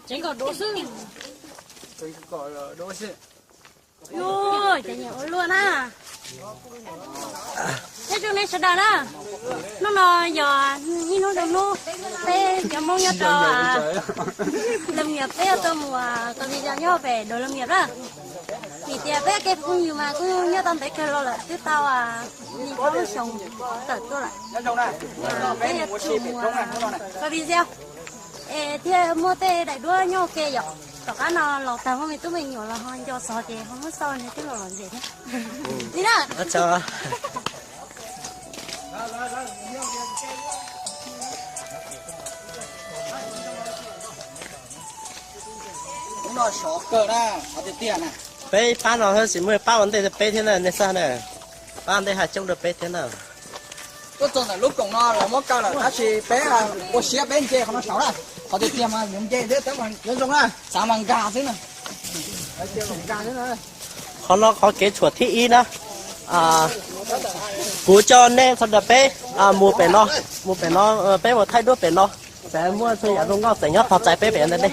Tseev kom dua xwb. Ua luaj na. Nyob zoo nej sawv daws na. Hnub no yog ib hnub zoo hnub, peb cov Hmoob nyob rau Loos Mias peb yuav tuaj mus kov video nyob pem Doos Loos Mias na. Vim tias peb kev phooj ywg mas kuj nyob tau ntev kawg los lawm, twb tau li plaub lub xyoos tawm tuaj lawm. Peb yuav tsum mus kov video es thiaj muaj tej daim duab nyob ua ke yom. Tom qab no los tag muaj me tub me nyuam los ho nco xov ces ho muab xauj nws twb los lom zem thiab. Li na. Peb pab no xwb tsis muaj, pab ua ntej rau peb thiab na, nej xav na, pab ua ntej haj coob rau peb thiab na. Tuaj txog ntawm lub koom no lawv muab kaw lawm tab sis peb ua siab peb nce qhov no saud na, qhov tiag tiag mas yuav nce thiab, nyob zoo na, xav mas nkag xwb na. Qhov no qhov kev tshuam thib ib na. Kuv coj nej sawv daws peb mus pem no, mus pem no, peb mus thaij duab pem no, txawm muaj txhua yam zoo nkauj txawm nyob tog txais peb pem ntawd ne.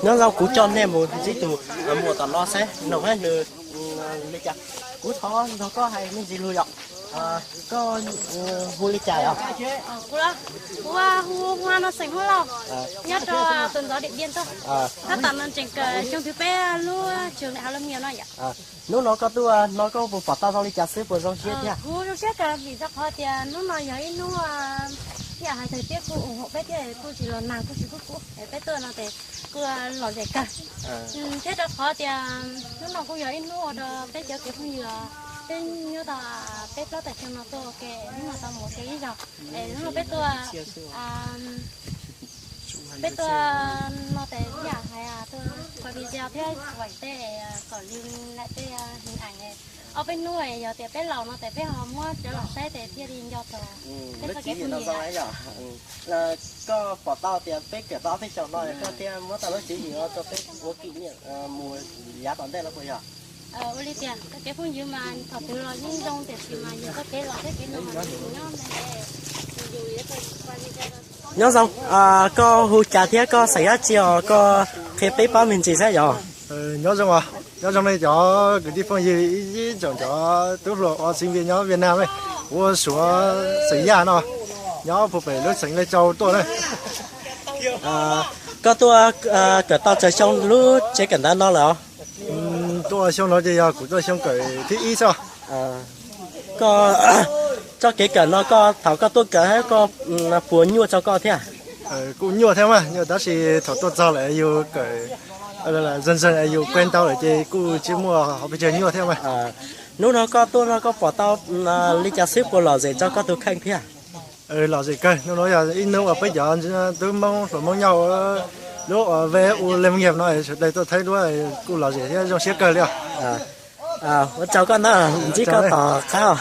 Nyob zoo, kuv coj nej mus ntsib tus muam tom no saib nws li cas. Kuv thov nrog koj hais me ntsis lus yom. Koj hu li cas yom? Kuv hu Hua no xeem Hmoob Lauj, nyob rau tus ntxov Diam Npiaj tuaj. Tab tom no tseem kawm xyoo thứ peb lub trường đại học Lâm Nghiệp no yom. Hnub no koj tuaj no koj puas pom tau zoo li cas xwb, puas zoo siab thiab? Kuv zoo siab kawg vim rau qhov tias hnub no yog ib hnub, ib yam hais tias kuj ủng hộ peb thiab, kuj tsis los nag kuj tsis kub kub es peb tuaj no ces kuj lom zem kawg. Thiab rau qhov tias hnub no kuj yog ib hnub ua rau peb cov kev phooj ywg, peb nyob tau peb plaub tawm xyoo no tuaj ua ke, hnub no tau mus ua ke ib zaug. Es hnub no peb tuaj, peb tuaj no tes yam hais tuaj kov video thiab vaim tej kom li lawm tej hình ảnh. Ob peb hnub yog tias peb laus no tes peb ho muab cov los saib tes thiaj li nco txog peb txoj kev phooj ywg. Koj pom tau tias peb kawm tau ob peb xyoos no koj thiaj muab tau lub tswv yim rau peb ua kỷ niệm mus yav tom ntej no puas yog? Ua li tias txoj kev phooj ywg mas thaum twg los yeej zoo tiam sis mas yus txoj kev los thiab kev nyob mas nyob me me. Nyob zoo, koj hu cas thiab koj xeem dab tsi os, koj qhia peb paub me ntsis saib yom. Nyob zoo os, nyob zoo nej cov kwv tij phooj ywg ib tsoom cov tub hluas uas sinh viên nyob Việt Nam ne, kuv ua Suav xeem Yaj no, nyob puag pem lub xeev Lai Châu tuaj na. Koj tuaj kawm tau tsawg xyoo lub tsev kawm ntawv no lawm os? Tuaj xyoo no ces yog kuv tuaj xyoo kawm thib ib xwb. Koj txoj kev kawm no koj thaum koj tuaj kawm thiab koj puas nyuaj rau koj thiab? Kuj nyuaj thiab mas, nyuaj tab sis thaum tuaj txog lawm yus kawm dần dần yus quen tau lawm ces kuj tsis muaj qhov pes tsawg nyuaj thiab mas. Hnub no koj tuaj no koj pom tau li cas xwb, puas lom zem rau koj tus kheej thiab? Lom zem kawg, hnub no yog ib hnub uas peb cov tub Hmoob hluas Hmoob nyob lub uas ve u le nyiam no sawv daws tuaj thaij duab kuj lom zem thiab zoo siab kawg li os. Ua tsaug koj na, ntsib koj tom qab.